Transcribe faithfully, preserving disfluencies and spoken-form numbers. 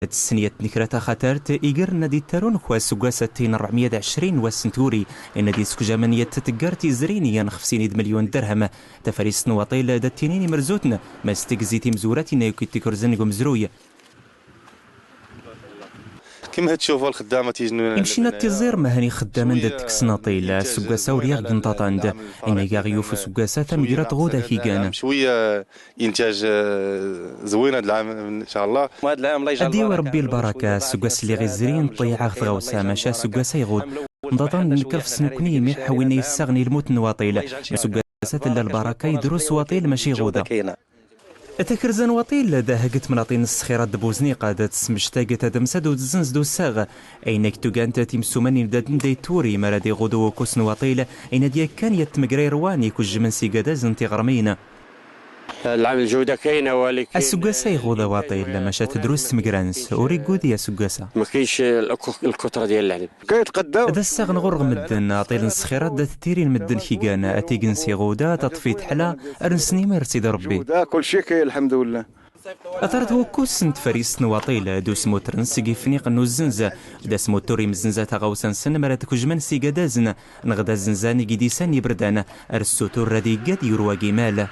Tessniyat n kra taxatart igrn ad ittarun kwa aseggas atin ṛebɛemya d ɛecrin wass n tguri, inna d iskujamen yat tgart izrin yan xefsin d melyun dderhem. Tafarist n waṭil da ttinin imrzutn, ma s tigzi timzurat inna yuki tikrzen g umzruy. Imcinat tiẓir ma hani xeddamen da ttekksen aṭil, aseggas-a ur yaɣ gnṭaṭand, inna gaɣ yuf useggas-a tamegrat ɣud akigan. شوية إنتاج زوين هذا العام إن شاء الله. Ad d-yawi Ṛebbi lbaraka, aseggas lliɣ izrin ṭṭiɛeɣ tɣawsa, maca aseggas-a iɣud. Nḍaḍan d nkrfes nukni imiḥ winna yessaɣn i lmut n waṭil. Aseggas-a tella lbaraka idrus waṭil maca iɣuda. Takerza n waṭil da hagget mnaṭin n sxirat d buzniq da tesmectag tadmsa d uzzenz d ussaɣ. Ayen ak tugant timsuman imdaden da itturi mara d iɣud uwkus n waṭil, ayen ad yakkan yat tmegra irwan ikujjmen s igadaz n tiɣrmin. Aseggas-a iɣuda waṭil, maca tedrus tmegra-ns, ur iggudi aseggas-a. Da ssaɣen ɣur-ɣ medden, aṭil n sxirat da tettirin medden kigan, ad t-igen s iɣuda, taṭfi teḥla, ar nesnimir Sidi Ṛebbi. Aṭar d wukkus n tfarist n waṭil, d usmutur-ns g ifniqen n uzzenz, d asmutur imzenza taɣawsa-nsen mara d-kujmen s igadazn, nɣ d azenza n igidisan ibrdan, ar ssutur rad iggad yurwa g imal.